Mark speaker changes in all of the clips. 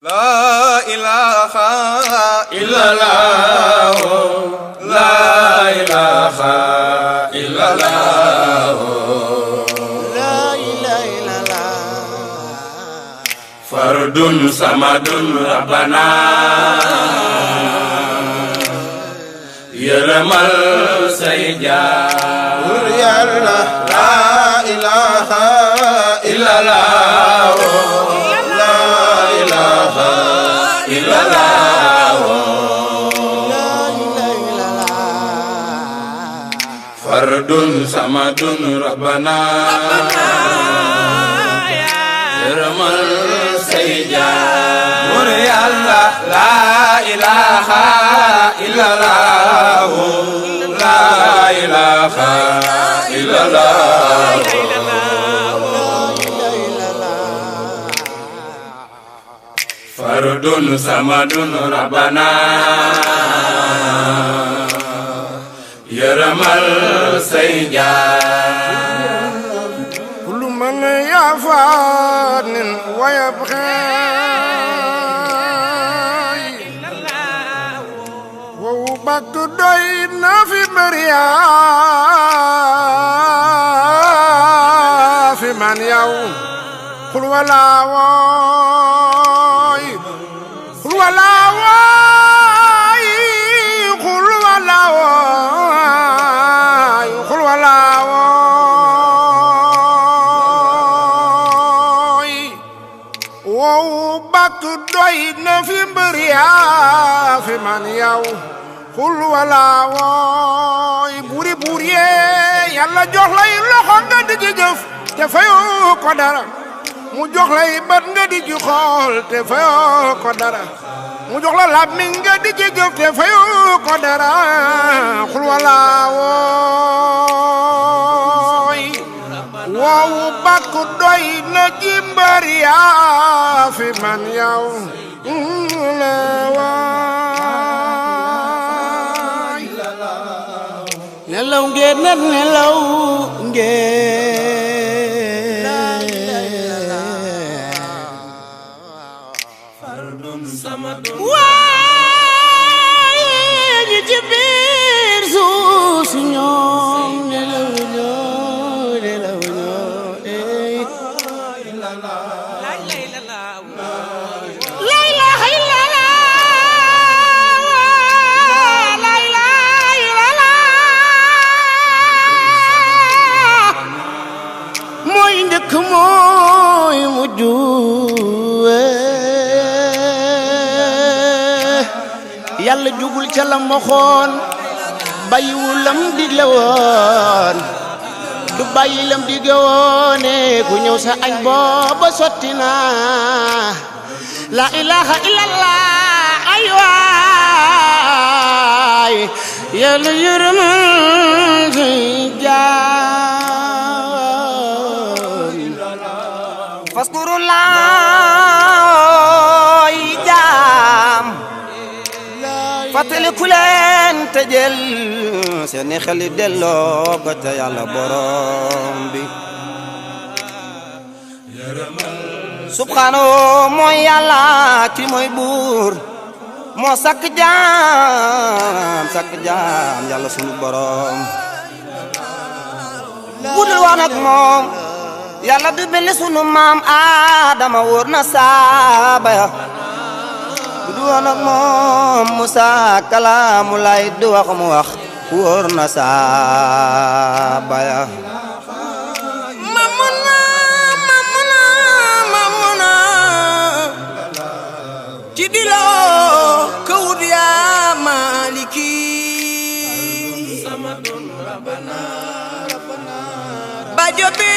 Speaker 1: La ilaha illallah, la ilaha illallah,
Speaker 2: la ilaha illallah.
Speaker 1: Fardun samadun rabbana, yaramal sayja.
Speaker 2: Yàlla la ilaha illallah.
Speaker 1: Fardun samadun rabbana, yaramal sayja. Nur Yàlla la ilaha illallah, la ilaha illallah. Fardun samadun rabbana, yaramal sayja.
Speaker 2: Kullu man yafanin wa yabghi wa baktu doy na fi bariya fi man yaw qul wala way qul wala way qul wala way qul wala way wow bakk doy na fi mbër yaa fi man yow qul wala way buri buri yàlla jox lay loxo nga di ci jëf te fayoo ko dara mu jox lay bët nga di ci xool te fayoo ko dara mu jox la làmmiñ nga di ci jëf te fayoo ko dara xul wala wooy woowu bàkk doy na ci mbër yaa fi man yow la waay nelaw ngeen na nelaw ngeen waaye ñi ci biir suuf si ñoom nelaw ñoo la ilaha illallah la ilaha illallah mooy njëkk mooy mujj yàlla jugul ca la moxoon bàyyiwul lam digle woon du bàyyi lam digle woone ku ñëw sa añ booba sotti na la ilaha illallah ay waay yàlla yërëm suy jaam faskurullah fàttali ku leen te jël seeni xel delloo ko te yàlla borom bi subhanahu mooy yàlla ki mooy buur moo sakk jaam yàlla sunu borom budul woon ak moom yàlla du mel ni sunu maam Adama wóor na saaba ya du woon ak moom Musa kalaamu lay du wax mu wax wóor na saaba ya mamuna ci dilo kawud ya maliki bajo bi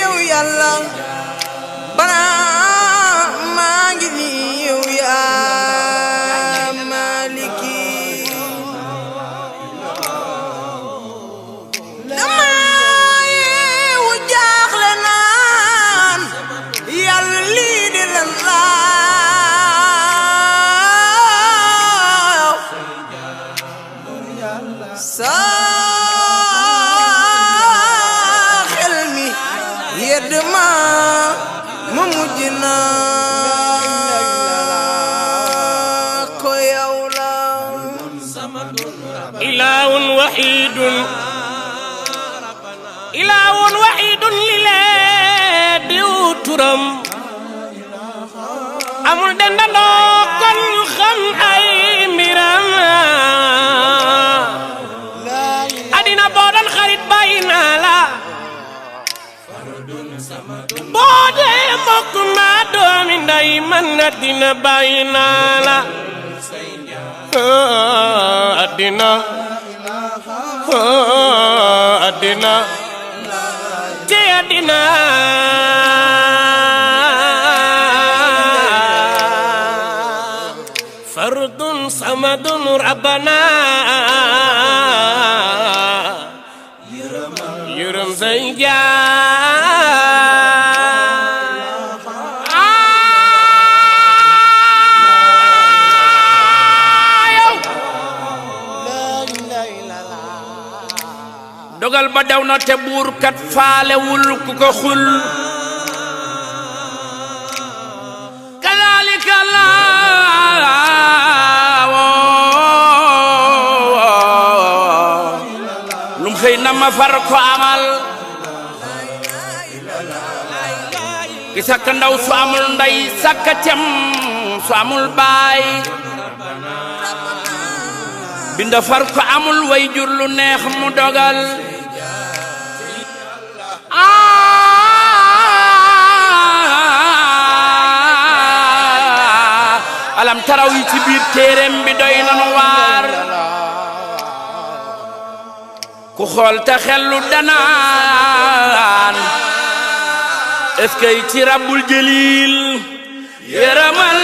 Speaker 2: yow yàlla bana maa ngi nii yow yaa maliki dama yeewu jaaxle naan yàlla lii di lan laaw saa xel mi yedd ma
Speaker 3: turam amul dendandoo kon ñu xam ay mbiram adina boo doon xarit bàyyi naa la boo dee mbokk naa doomi nday man adina bàyyi naa la adina adina ci adina fardun samadun rabbana yërëm say dogal ba daw na te buur kat faalewul ku ko xul kadhalika lum xëy na ma far ko amal ki sakka ndaw su amul ndey sakka tem su amul baay binda far ko amul way jur lu neex mu dogal alam taraw yi ci biir téereem bi doy nanu waar ku xool ta xellu danaan est-ce que ci rabbul jalil yaramal